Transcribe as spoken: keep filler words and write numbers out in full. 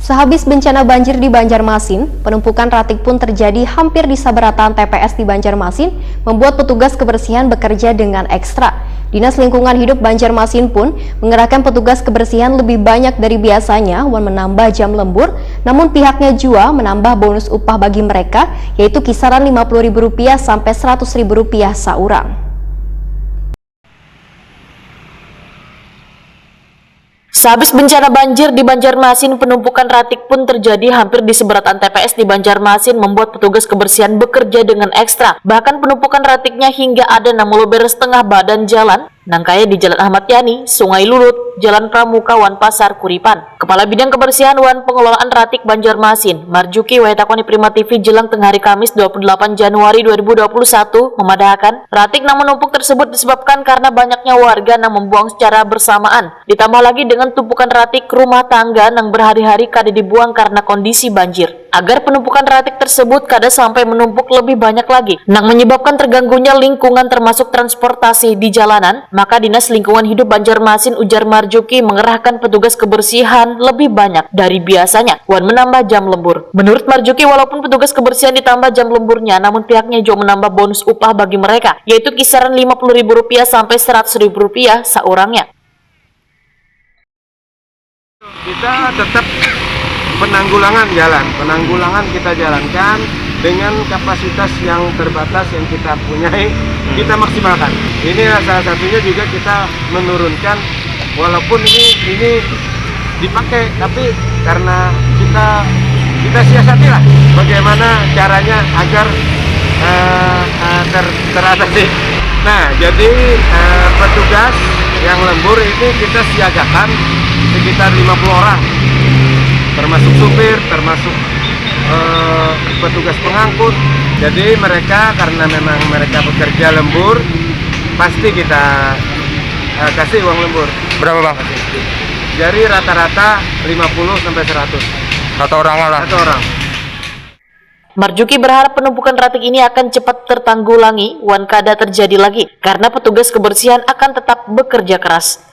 Sehabis bencana banjir di Banjarmasin, penumpukan ratik pun terjadi hampir di sabarataan T P S di Banjarmasin, membuat petugas kebersihan bekerja dengan ekstra. Dinas Lingkungan Hidup Banjarmasin pun mengerahkan petugas kebersihan lebih banyak dari biasanya wan menambah jam lembur, namun pihaknya jua menambah bonus upah bagi mereka, yaitu kisaran lima puluh ribu rupiah sampai seratus ribu rupiah saurang. Sehabis bencana banjir di Banjarmasin, penumpukan ratik pun terjadi hampir di seberatan T P S di Banjarmasin, membuat petugas kebersihan bekerja dengan ekstra. Bahkan penumpukan ratiknya hingga ada nang meluber setengah badan jalan, nang kaya di Jalan Ahmad Yani, Sungai Lulut, Jalan Pramuka, wan Pasar Kuripan. Kepala Bidang Kebersihan wan Pengelolaan Ratik Banjarmasin, Marjuki, wayatakoni Prima T V jelang tengah hari Kamis dua puluh delapan Januari dua ribu dua puluh satu, memadahakan, ratik nang menumpuk tersebut disebabkan karena banyaknya warga nang membuang secara bersamaan. Ditambah lagi dengan tumpukan ratik rumah tangga nang berhari-hari kada dibuang karena kondisi banjir. Agar penumpukan ratik tersebut kada sampai menumpuk lebih banyak lagi, nang menyebabkan terganggunya lingkungan termasuk transportasi di jalanan, maka Dinas Lingkungan Hidup Banjarmasin, ujar Marjuki, mengerahkan petugas kebersihan lebih banyak dari biasanya wan menambah jam lembur. Menurut Marjuki, walaupun petugas kebersihan ditambah jam lemburnya, namun pihaknya juga menambah bonus upah bagi mereka, yaitu kisaran lima puluh ribu rupiah sampai seratus ribu rupiah saurangnya. Kita tetap penanggulangan jalan, penanggulangan kita jalankan dengan kapasitas yang terbatas yang kita punyai, kita maksimalkan. Ini salah satunya juga kita menurunkan, walaupun ini ini dipakai, tapi karena kita kita siasatilah bagaimana caranya agar uh, uh, ter, teratasi. Nah, jadi uh, petugas yang lembur ini kita siagakan sekitar lima puluh orang, termasuk supir, termasuk uh, petugas pengangkut. Jadi mereka, karena memang mereka bekerja lembur, pasti kita uh, kasih uang lembur. Berapa, Bang? Jadi rata-rata lima puluh sampai seratus. Satu orang lah. Satu orang. Marjuki berharap penumpukan ratik ini akan cepat tertanggulangi wan kada terjadi lagi, karena petugas kebersihan akan tetap bekerja keras.